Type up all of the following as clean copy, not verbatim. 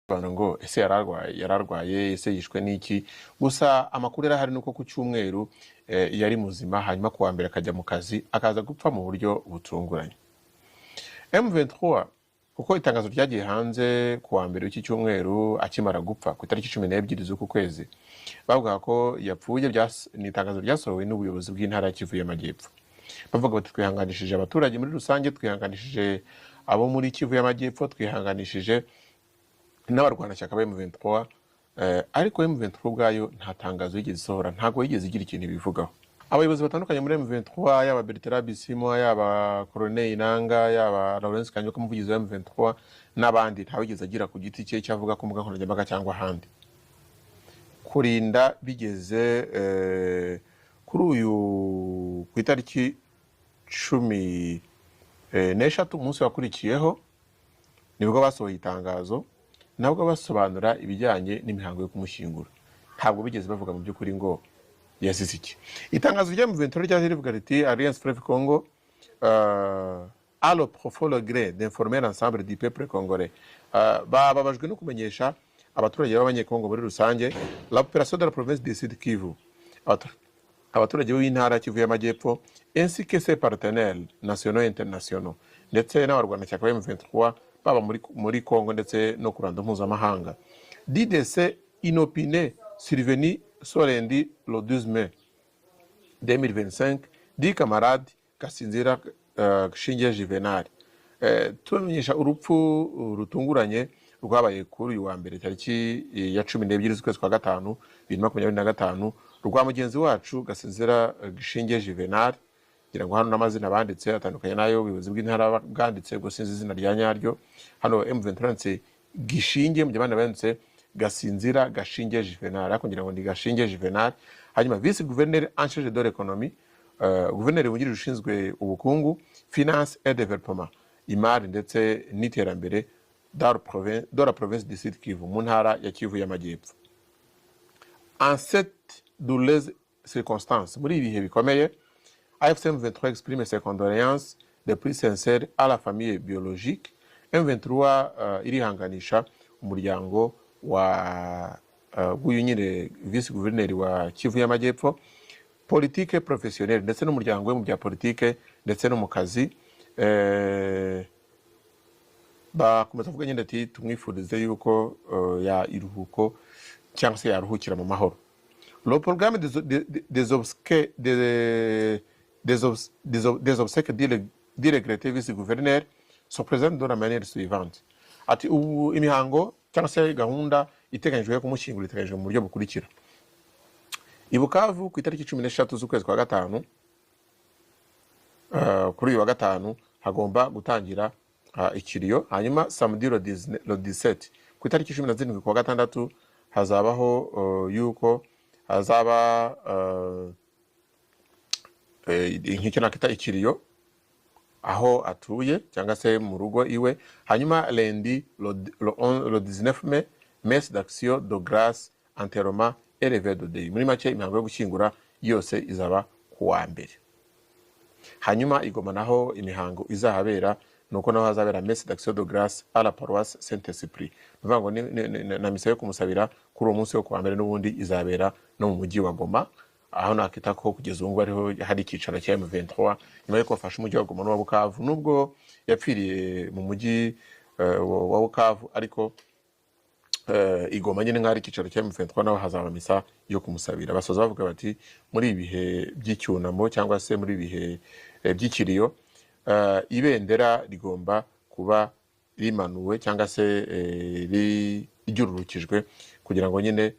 Bisobanura ngo ese yararwaye, yararwaye, ese yishwe n'iki? Gusa amakuru yarahari nuko ku cyumweru yari muzima, hanyuma ku wa mbere akajya mu kazi, akaza gupfa mu buryo butunguranye. M23, kuko itangazo ryagiye hanze ku wa mbere w'iki cyumweru akimara gupfa ku itariki 12 z'uku kwezi, bavuga ko yapfuye. Ni itangazo ryasohowe n'ubuyobozi bw'intara ya Kivu y'Amajyepfo. Bavuga bati: "Twihanganishije abaturage muri rusange, twihanganishije abo muri Kivu y'Amajyepfo, twihanganishije n'abarwanashyaka ba M23." Ariko M23 ubwayo nta tangazo yigeze isohora, ntabwo yigeze igira ikintu ibivugaho. Abayobozi batandukanye muri M23, yaba Bertrand Bisimwa, yaba Corneille Nanga, yaba Lawrence Kanyuka, umuvugizi wa M23, n'abandi, ntawigeze agira ku giti cye icyo avuga ku mbuga nkoranyambaga cyangwa ahandi. Kurinda bigeze kuri uyu ku itariki 13, umunsi wakurikiyeho, nibwo basohoye itangazo, nabwo basobanura ibijyanye n'imihango yo kumushyingura. Ntabwo bigeze bavuga mu by'ukuri ngo yazize iki. Itangazo rya M23 ryaje rivuga riti: "Alliance Fleuve Congo a le profond regret d'informer l'ensemble du peuple congolais", bababajwe no kumenyesha abaturage b'Abanyekongo muri rusange, "la population de la province du Sud Kivu", abaturage b'intara Kivu y'Amajyepfo, "ainsi que ses partenaires nationaux et internationaux", ndetse n'abarwanashyaka ba M23 baba muri Congo ndetse no ku ruhando mpuzamahanga, "du décès inopiné survenu ce lundi le 12 mai 2025 du camarade Gasinzira Shinge Juvenal". Tubamenyesha urupfu rutunguranye rwabaye kuri uyu wa mbere tariki ya 12 z'ukwezi kwa gatanu 2025, rwa mugenzi wacu Gasinzira Gishinge Juvenal. Ngira ngo hano n'amazina banditse atandukanye n'ayo ubuyobozi bw'intara bwanditse, ubwo sinzi izina rya nyaryo. Hano M23 yanditse Gishinge, mu gihe abandi banditse Gasinzira Gashinge Juvenal, ariko ngira ngo ni Gashinge Juvenal. Hanyuma vice gouverneur en charge de l'économie, guverineri wungirije ushinzwe ubukungu, "finance et développement", imari ndetse n'iterambere, dans la province du Sud Kivu, mu ntara ya Kivu y'Amajyepfo. "En cette douloureuse circonstance", muri ibi bihe bikomeye, "AFC M23 exprime ses condoléances les plus sincères à la famille biologique". M23 irihanganisha umuryango wa w'uyu nyine vice guverineri wa Kivu y'Amajyepfo, "politique professionnelle", ndetse n'umuryango we mu bya politike ndetse no mu kazi. Bakomeza kuvuga nyine ati tumwifurize yuko ya iruhuko cyangwa se yaruhukira mu mahoro. "Le programme des obsèques des obsèques du regretté vice-gouverneur se présente de la manière suivante." Ati ubu imihango cyangwa se gahunda iteganyijwe yo kumushyingura iteganyijwe mu buryo bukurikira: i Bukavu ku itariki 13 z'ukwezi kwa gatanu, kuri uyu wa gatanu hagomba gutangira ikiriyo. Hanyuma samedi le 19, le 17, ku itariki 17 kuwa gatandatu, hazabaho yuko hazaba nk'icyo nakita ikiriyo aho atuye cyangwa se mu rugo iwe. Hanyuma lundi le 11, le 19 mai, messe d'action de grâce, enterrement et levée de deuil. Muri make imihango yo gushyingura yose izaba ku wa mbere. Hanyuma i Goma naho imihango izahabera ni uko naho hazabera messe d'action de grâce à la paroisse Saint Esprit. Ni ukuvuga ngo na misa yo kumusabira kuri uwo munsi wo kuwa mbere n'ubundi izabera no mu mujyi wa Goma, aho nakita ko kugeza ubu ngubu ariho hari icyicaro cya M23 nyuma y'uko bafashe umujyi wa Goma n'uwa Bukavu. Nubwo yapfiriye mu mujyi wa Bukavu, ariko i Goma nyine nk'ahari icyicaro cya M23 naho hazaba misa yo kumusabira. Basoza bavuga bati muri ibi bihe by'icyunamo cyangwa se muri ibi bihe by'ikiriyo, ibendera rigomba kuba rimanuwe cyangwa se ryururukijwe kugira ngo nyine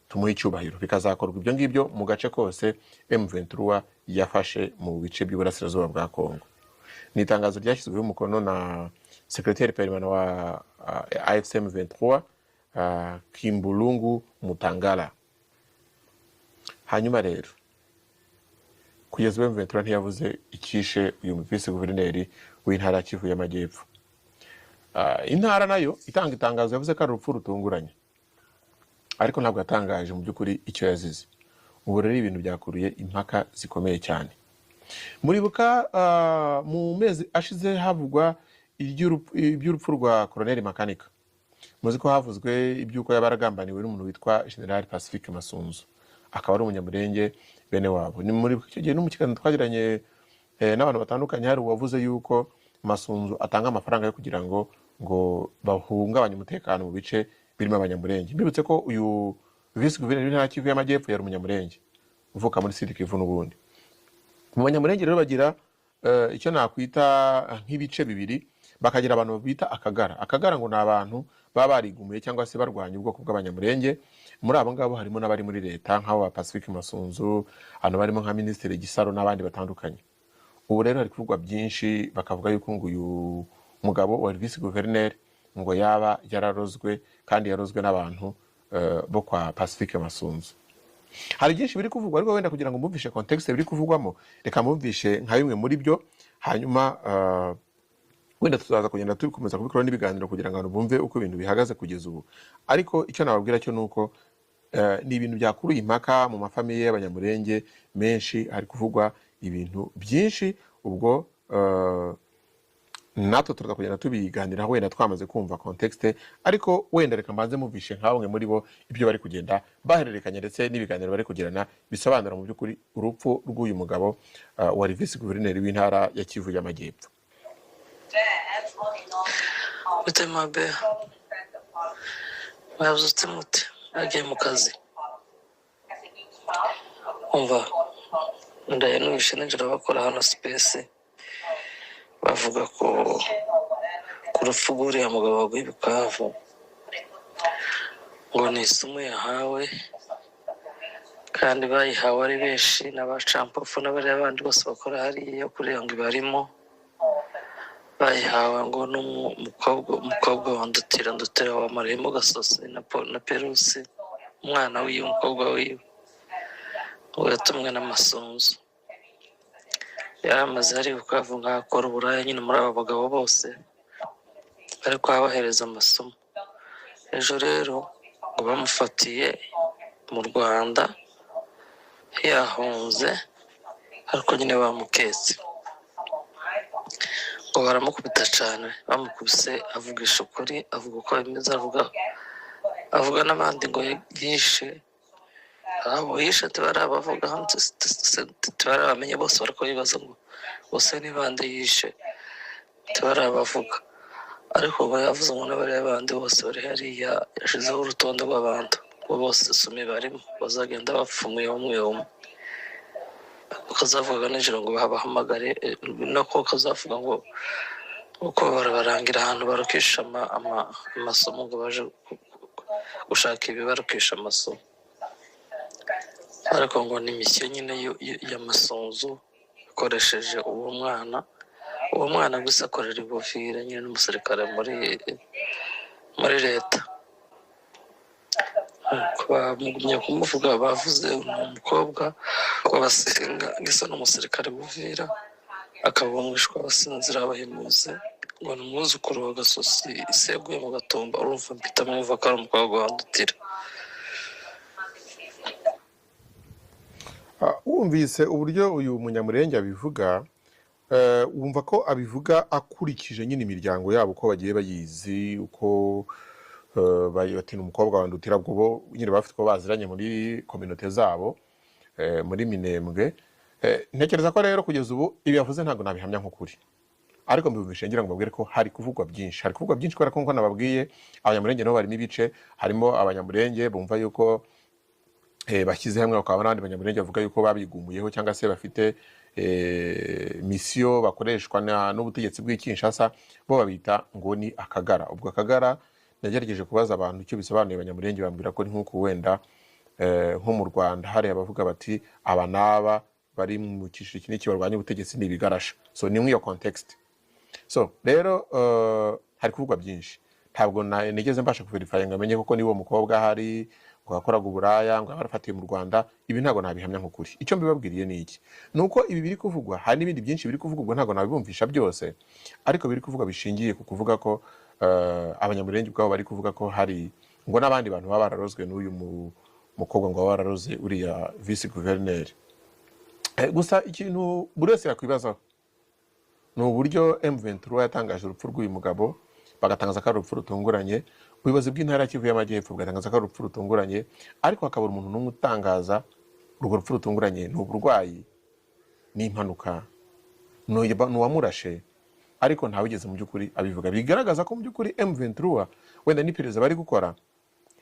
tumuhe icyubahiro. Bikazakorwa ibyo ngibyo mu gace kose M23 yafashe mu bice by'uburasirazuba bwa Kongo. Ni itangazo ryashyizweho umukono na secrétaire permanent wa AFC M23, Kimbulungu Mutangala. Hanyuma rero kugeza ubu M23 ntiyavuze icyishe uyu vice guverineri w'intara ya Kivu y'Amajyepfo. Intara nayo itanga itangazo yavuze ko ari urupfu rutunguranye, ariko ntabwo yatangaje mu by'ukuri icyo yazize. Ubu rero ibintu byakuruye impaka zikomeye cyane. Muribuka mu mezi ashize havugwa iby'urupfu rwa Colonel Makanika. Muzi ko havuzwe iby'uko yaba yaragambaniwe n'umuntu witwa General Pacifique Masunzu, akaba ari umunyamurenge bene wabo. Ni muri icyo gihe no mu kiganiro twagiranye n'abantu batandukanye, hari uwavuze yuko Masunzu atanga amafaranga yo kugira ngo bahungabanye umutekano mu bice birimo abanyamurenge. Mbibutse ko uyu visi guverineri w'intara Kivu y'Amajyepfo yari umunyamurenge uvuka muri Sud Kivu. N'ubundi mu banyamurenge rero bagira icyo nakwita nk'ibice bibiri, bakagira abantu bita akagara. Akagara ngo ni abantu baba barigumuye cyangwa se barwanya ubwoko bw'abanyamurenge. Muri abo ngabo harimo n'abari muri leta nk'abo ba Pacifique Masunzu, hano barimo nka Minisitiri Gisaro n'abandi batandukanye. Ubu rero hari kuvugwa byinshi, bakavuga yuko ngo uyu mugabo wa visi guverineri ngo yaba yararozwe, kandi yarozwe n'abantu bo kwa Pacifique Masunzu. Hari byinshi biri kuvugwa, ariko wenda kugira ngo mwumvishe context biri kuvugwamo, reka mwumvishe nka bimwe muri byo, hanyuma wenda tuzaza kugenda tubikomeza kubikora n'ibiganiro kugira ngo abantu bumve uko ibintu bihagaze kugeza ubu. Ariko icyo nababwira cyo ni uko ni ibintu byakuruye impaka mu mafamiye y'abanyamurenge menshi, hari kuvugwa ibintu byinshi. Ubwo natwe turaza kugenda tubiganiraho wenda twamaze kumva contexte, ariko wenda reka mbanze mumvishe nka bamwe muri bo ibyo bari kugenda bahererekanya ndetse n'ibiganiro bari kugirana bisobanura mu by'ukuri urupfu rw'uyu mugabo wari visi guverineri w'intara ya Kivu y'Amajyepfo. Bite mabe, mwabyutse mute? Mwagiye mu kazi? Umva, ndaye numvise nijoro bakora hano space, bavuga ko ku rupfu rw'uriya mugabo waguye i Bukavu, ngo ni isumu yahawe, kandi bayihawe ari benshi, n'abacampofu n'abariya bandi bose bakora hariya kuriya ngo ibarimo. Bayihawe ngo n'umukobwa, umukobwa wa Ndutira, Ndutira wa Maremo Gasosi na Perusi, umwana wiwe, umukobwa wiwe, ngo yatumwe n'Amasunzu. Yari amaze hari Bukavu nk'akora uburaya nyine muri aba bagabo bose, ariko abahereza amasomo. Ejo rero ngo bamufatiye mu Rwanda yahunze, ariko nyine bamuketse, ngo baramukubita cyane. Bamukubise avugisha ukuri, avuga uko bimeze, avuga n'abandi ngo yishe. Abo yishe ntibarabavuga, ntibarabamenya bose, bariko bibaza ngo bose ni bande yishe, ntibarabavuga. Ariko ngo yavuze ngo n'abariya bandi bose bari hariya, yashizeho urutonde rw'abantu, ngo bose sumi barimo, bazagenda bapfa umwe umwe umwe. Kazavuga nijoro ngo babahamagare, nako kazavuga ngo uko barabarangira ahantu barukisha amasomo, ngo baje gushaka ibibarukisha amasomo. Ariko ngo ni misiyo nyine y'Amasunzu ikoresheje uwo mwana. Uwo mwana gusa akorera i Buvira nyine, n'umusirikare muri leta. Bamugumye kumuvuga, bavuze ni umukobwa w'Abasenga, ngisa n'umusirikare Buvira, akaba umwishwa w'Abasinzira abahimuzi, ngo ni umwuzukuru wa Gasosi iseguye mu Gatumba. Urumva mpita mwumva ko ari umukobwa wa Ndutira. Wumvise uburyo uyu munyamurenge abivuga, wumva ko abivuga akurikije nyine imiryango yabo uko bagiye bayizi, uko batina umukobwa wa Ndutira, ubwo bo nyine bafite uko baziranye muri kominote zabo muri Minembwe. Ntekereza ko rero kugeza ubu ibi yavuze ntabwo nabihamya nk'ukuri, ariko mbibumvishe ngira ngo mbabwire ko hari kuvugwa byinshi. Hari kuvugwa byinshi kubera ko nkuko nababwiye, abanyamurenge nabo barimo ibice. Harimo abanyamurenge bumva yuko bashyize hamwe, bakaba n'abandi banyamurenge bavuga yuko babigumuyeho cyangwa se bafite misiyo bakoreshwa n'ubutegetsi bw'i Kinshasa, bo babita ngo ni akagara. Ubwo akagara nagerageje kubaza abantu icyo bisobanuye, abanyamurenge bambwira ko ni nk'uko wenda nko mu Rwanda hari abavuga bati aba n'aba bari mu cyiciro iki n'iki barwanya ubutegetsi ni ibigarasha. So ni muri iyo context. So rero hari kuvugwa byinshi, ntabwo nigeze mbasha kuverify ngo amenye koko niba uwo mukobwa ahari, ngo yakoraga uburaya, ngo yaba yarafatiwe mu Rwanda. Ibi ntabwo nabihamya nk'ukuri. Icyo mbibabwiriye ni iki? Ni uko ibi biri kuvugwa, hari n'ibindi byinshi biri kuvugwa, ubwo ntabwo nabibumvisha byose, ariko biri kuvugwa bishingiye ku kuvuga ko abanyamurenge ubwabo bari kuvuga ko hari ngo n'abandi bantu baba bararozwe n'uyu mukobwa, ngo baba bararoze uriya visi guverineri. Gusa ikintu buri wese yakwibazaho ni uburyo M23 yatangaje urupfu rw'uyu mugabo, bagatangaza ko ari urupfu rutunguranye. Ubuyobozi bw'intara ya Kivu y'Amajyepfo bwatangaza ko ari urupfu rutunguranye, ariko hakabura umuntu n'umwe utangaza urwo rupfu rutunguranye ni uburwayi, ni impanuka, ni uwamurashe, ariko ntawigeze mu by'ukuri abivuga. Bigaragaza ko mu by'ukuri M23 wenda n'iperereza bari gukora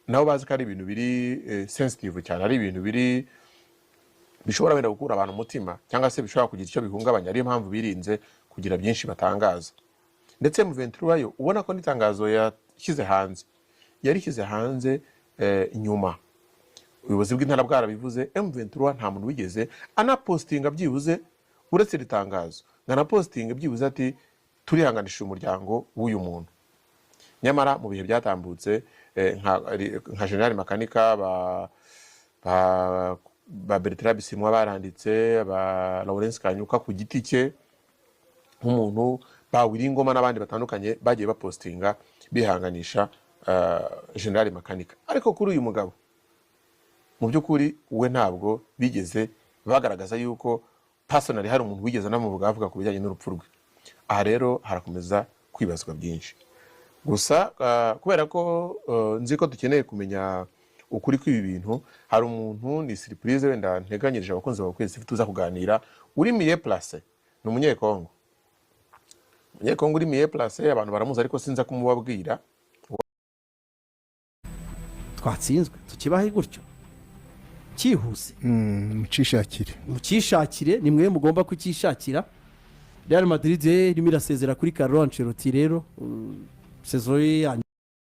nabo bazi ko ari ibintu biri sensitive cyane, ari ibintu biri bishobora wenda gukura abantu umutima cyangwa se bishobora kugira icyo bihungabanya, ariyo mpamvu birinze kugira byinshi batangaza. Ndetse M23 yo ubona ko n'itangazo yashyize hanze yarishyize hanze nyuma ubuyobozi bw'intara bwarabivuze. M23 nta muntu wigeze anapostinga byibuze uretse iri tangazo, ngo anapostinga byibuze ati turihanganisha umuryango w'uyu muntu. Nyamara mu bihe byatambutse nka General Makanika, ba Bertrand Bisimwa baranditse, ba Lawrence Kanyuka ku giti cye nk'umuntu, ba Wiringoma n'abandi batandukanye bagiye bapostinga bihanganisha General Makanika. Ariko kuri uyu mugabo mu by'ukuri we ntabwo bigeze bagaragaza yuko personally hari umuntu wigeze anamuvuga avuga ku bijyanye n'urupfu rwe. Aha rero harakomeza kwibazwa byinshi. Gusa kubera ko nzi ko dukeneye kumenya ukuri kw'ibi bintu, hari umuntu, ni surprise wenda nteganyirije abakunzi ba Kwezi, tuza kuganira, uri mieux placé, ni Umunyekongo, Umunyekongo uri mieux placé, abantu baramuzi ariko sinza kumubabwira. Twatsinzwe tukibahe gutyo cyihuse. Mucishakire. Mukishakire, ni mwe mugomba kucyishakira. Real Madrid irimo irasezera kuri Carlo Ancelotti rero, saison ye ya